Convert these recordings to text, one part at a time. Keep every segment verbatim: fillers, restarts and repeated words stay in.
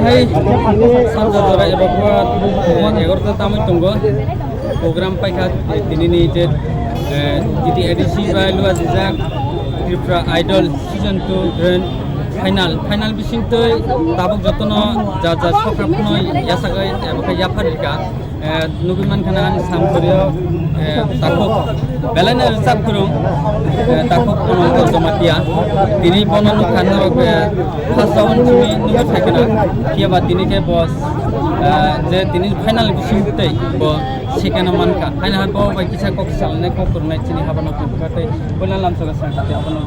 Hai, sabja jora eba pura, eh, egarota tamoi tongo. Program paikha, eh, tinini je, eh, G T A D C bai lua jijak Tripura Idol Season two Grand Final. Final bisingtwi tabuk jotono ja ja sokha phano yasagwi eba khe yapharikha. Eh, nugwi mankha na ani samkhurio, eh, takhuk belaino rwchap kwrwng, eh, takhuk Ananto Jamatia. Tini bono nukha norok, eh, first round simi nugwi phaikha na, phiya ba tini khe bo, eh, je tini final bising tei bo second o mankha. Haino hai bo bai kisa kok salnai, kok kwrwngnai chini habano phunukha tei boina lamsogo sangkha tei abono.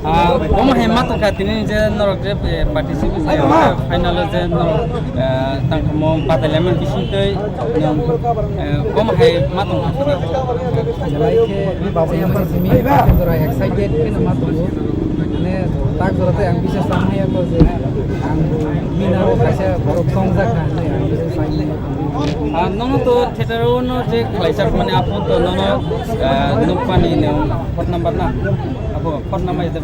Ah, omo hai ma tongkha tini je norok je, eh, participate, eh, final o je norok, eh, tangkha mo badai laimani bisingtwi, eh, omo hai ma tongkha. Belai khe chengmani simi jora excited khe no ma tongo. Mane tak jora tei ang bisa samaya ko je ang bini aro kaisa borok songjak kha hinwi ang bisa samaya. Ah, nono to theater o no je khlaijak mani apo to nono, ah, nukmani nung fourth number na? Apo fourth number ite.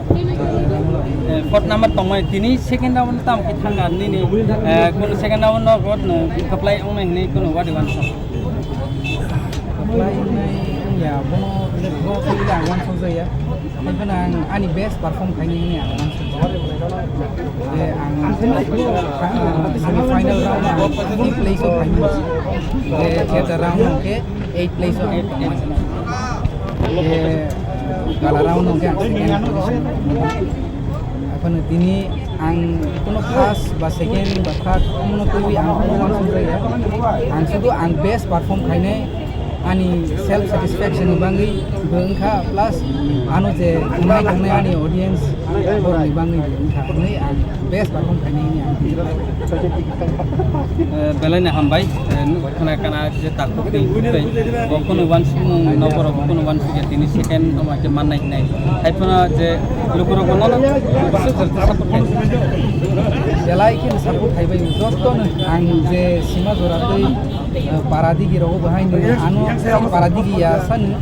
Eh, fourth number tongmani tini second round tam khe thangkha nini, eh, kun second round no rot no khaplai ongnai hinwi kuno wadi wansuk. Khaplai ongnai wngya, bono le bro khe le ang wansuk jaya. Haikhe ang ani best perform khaini hinwi ang wansuk jaya. Eh, ang, ah, semi final round ang fifth place o khaini. Eh, theater round hwnkhe eighth place o ang tongmani. Eh, gala round hwnkhe ang second position. Aphano tini ang kuno first ba second ba third kuno twiwi ang kuno wansuk jaya. Ang sudu ang best perform khainai ani self satisfaction ni bangwi bo wngkha, plus ano je tongnai tongnai ani audience borokni bangwi bo wngkha, hwnwi ang best perform khainai hwnwi ang. Eh, belai no hambai, eh, nuk khna kana je takhuk tei tei bo kuno wansukmung no borok kuno wansukya tini second omo khe mannai hinai. Hai phano je lukurok no no support khai. Belai khe support khai bai joto no ang je sima jora tei, eh, para digi rogo bo hai no ano para digi ya sanu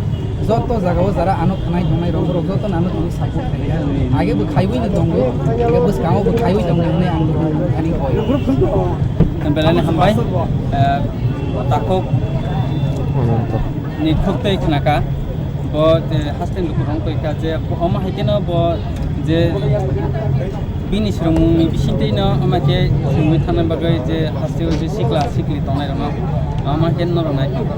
joto jaga o jara ano khnai tongnai rok borok joto no ano tini support khai ya. Age bo khaiwi no tongo, age bwskango bo khaiwi tongnai hinwi ang ani koi. Belai no hambai, eh, takhuk ni khuk tei khnaka. Bo, eh, haste ni lukurok tongkha je omo hai kheno bo je bini swrwngmungni bisingtwi no omo khe swrwngwi thangna bagwi je haste o je sikla sikli tongnai rokno omo khe norok nai tongo.